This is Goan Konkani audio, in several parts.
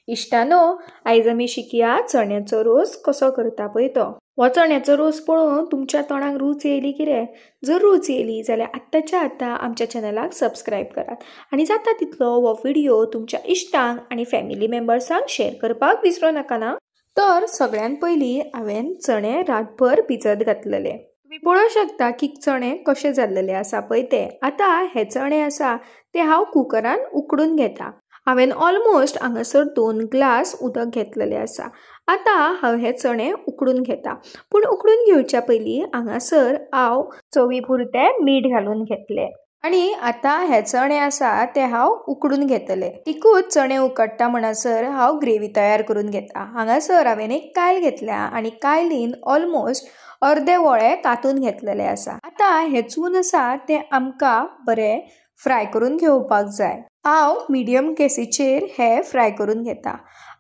इश्टानो, आयज आमी शिकया चण्याचो रोस कसो करता पळय तो. हो चण्याचो रोस पळोवन तुमच्या तोंडाक रूच येयली कितें? जर रूच येयली जाल्यार आत्ताच्या आत्तां आमच्या चॅनलाक सबस्क्रायब करात आनी जाता तितलो हो व्हिडिओ तुमच्या इश्टांक आनी फॅमिली मेंबर्सांक शेअर करपाक विसरो नाका ना. तर सगळ्यान पयलीं हांवें चणे रातभर भिजत घातलेले. तुमी पळोवंक शकता की चणे कशे जाल्लेले आसा पळय ते. आतां हे चणे आसा ते हांव कुकरान उकडून घेता. हांवें ऑलमोस्ट हांगासर 2 ग्लास उदक घेतलेले आसा. आतां हांव हे चणे उकडून घेता. पूण उकडून घेवच्या पयलीं हांगासर हांव चवी पुरतें मीठ घालून घेतलें आनी आतां हे चणे आसा ते हांव उकडून घेतले. तिकूच चणे उकडटा म्हणसर हांव ग्रेवी तयार करून घेता. हांगासर हांवें एक कायल घेतल्या आनी कायलीन ऑलमोस्ट अर्दे वोळे कातून घेतलेले आसा. आतां हे चून आसा ते आमकां बरें फ्राय करून घेवपाक जाय. हांव मिडियम गॅसीचेर हे फ्राय करून घेता.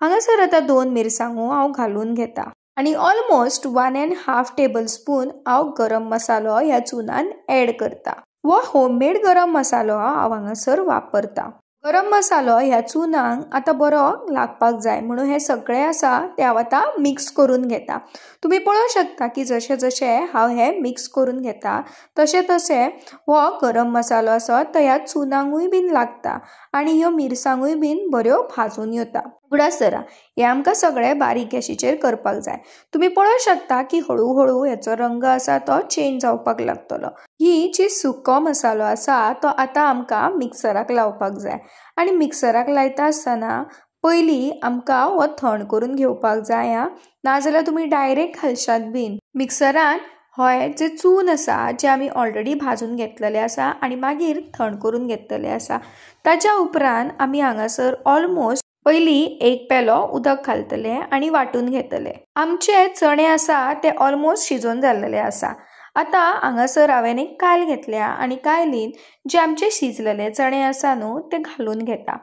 हांगासर आतां 2 मिरसांगो हांव घालून घेता आनी ऑलमोस्ट 1.5 टेबल स्पून हांव गरम मसालो ह्या चुनान एड करता. हो होममेड गरम मसालो हांव हांगासर वापरता. गरम मसालो ह्या चुनाक आतां बरो लागपाक जाय म्हणून हे सगळें आसा ते हांव आतां मिक्स करून घेता. तुमी पळोवंक शकता की जशें जशें हांव हे मिक्स करून घेता तशें तशें हो गरम मसालो आसा तो ह्या चुनांकूय बीन लागता आनी ह्यो मिरसांगूय बीन बऱ्यो भाजून येता. उगडास धरा हें आमकां सगळें बारीक गॅशीचेर करपाक जाय. तुमी पळोवंक शकता की हळू हळू हेचो रंग आसा तो चेंज जावपाक लागतलो. ही जी सुको मसालो आसा तो आतां आमकां मिक्सराक लावपाक जाय आनी मिक्सराक लायता आसतना पयलीं आमकां हो थंड करून घेवपाक जाय. आं, नाजाल्यार तुमी डायरेक्ट घालशात बीन मिक्सरान. हय जे चून आसा जे आमी ऑलरेडी भाजून घेतलेले आसा आनी मागीर थंड करून घेतलेले आसा ताच्या उपरांत आमी हांगासर ऑलमोस्ट पयलीं 1 पेलो उदक घालतले आनी वांटून घेतले. आमचे चणे आसा ते ऑलमोस्ट शिजोवन जाल्लेले आसा. आतां हांगासर हांवें एक कायल घेतल्या आनी कायलीन जे आमचे शिजलेले चणे आसा न्हू ते घालून घेता.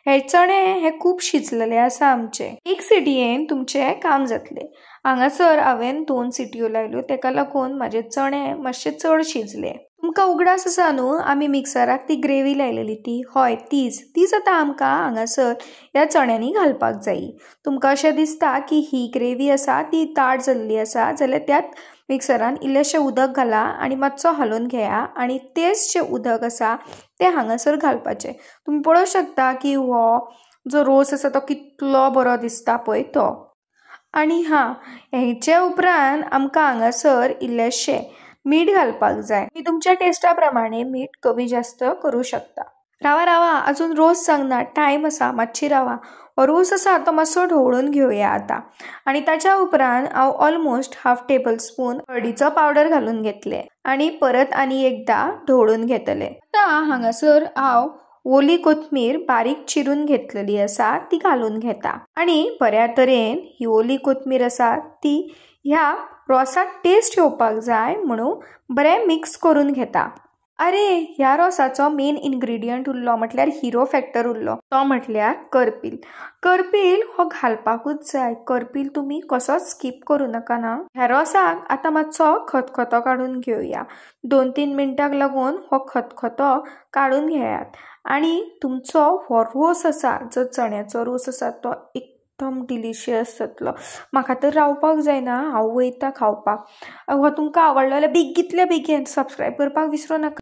हे चणे हे खूब शिजलेले आसा आमचे. 1 सिटयेन तुमचें काम जातलें. हांगासर हांवें 2 सिटयो लायल्यो तेका लागून म्हाजे चणे मातशे चड शिजले. तुमकां उगडास आसा न्हू आमी मिक्सराक ती ग्रेवी लायलेली ती? हय, तीच आतां आमकां हांगासर ह्या चण्यांनी घालपाक जायी. तुमकां अशें दिसता की ही ग्रेवी आसा ती ताट जाल्ली आसा जाल्यार त्यात मिक्सरान इल्लेशें उदक घाला आनी मातसो हालोवन घेया आनी तेच जें उदक आसा तें हांगासर घालपाचें. तुमी पळोवंक शकता की हो जो रोस आसा तो कितलो बरो दिसता पळय तो. आनी हां, हेचे उपरांत आमकां हांगासर इल्लेशें मीठ घालपाक जाय. तुमी तुमच्या टेस्टा प्रमाणे मीठ कमी जास्त करूं शकता. रावा रावा, अजून रोस सांगना, टायम आसा, मातशी रावा. हो रोस आसा तो मातसो ढवळून घेवया आतां आनी ताच्या उपरांत हांव ऑलमोस्ट 1/2 टेबल स्पून हळदीचो पावडर घालून घेतले आनी परत आनी एकदां ढवळून घेतले. आतां हांगासर हांव ओली कोथमीर बारीक चिरून घेतलेली आसा ती घालून घेता आनी बऱ्या तरेन ही ओली कोथमीर आसा ती ह्या रोसाक टेस्ट येवपाक जाय म्हणून बरें मिक्स करून घेता. अरे, ह्या रोसाचो मेन इन्ग्रिडियंट उरलो म्हटल्यार हिरो फॅक्टर उरलो तो म्हटल्यार करपील. करपील हो घालपाकूच जाय. करपील तुमी कसोच स्कीप करूं नाका ना. ह्या रोसाक आतां मातसो खतखतो काडून घेवया. 2-3 मिनटांक लागून हो खतखतो काडून घेयात आनी तुमचो हो रोस आसा जो चण्याचो रोस आसा तो एकदम डिलिशियस जातलो. म्हाका तर रावपाक जायना, हांव वयता खावपाक. हो तुमकां आवडलो जाल्यार बेगींतल्या बेगीन सबस्क्रायब करपाक विसरो नाका.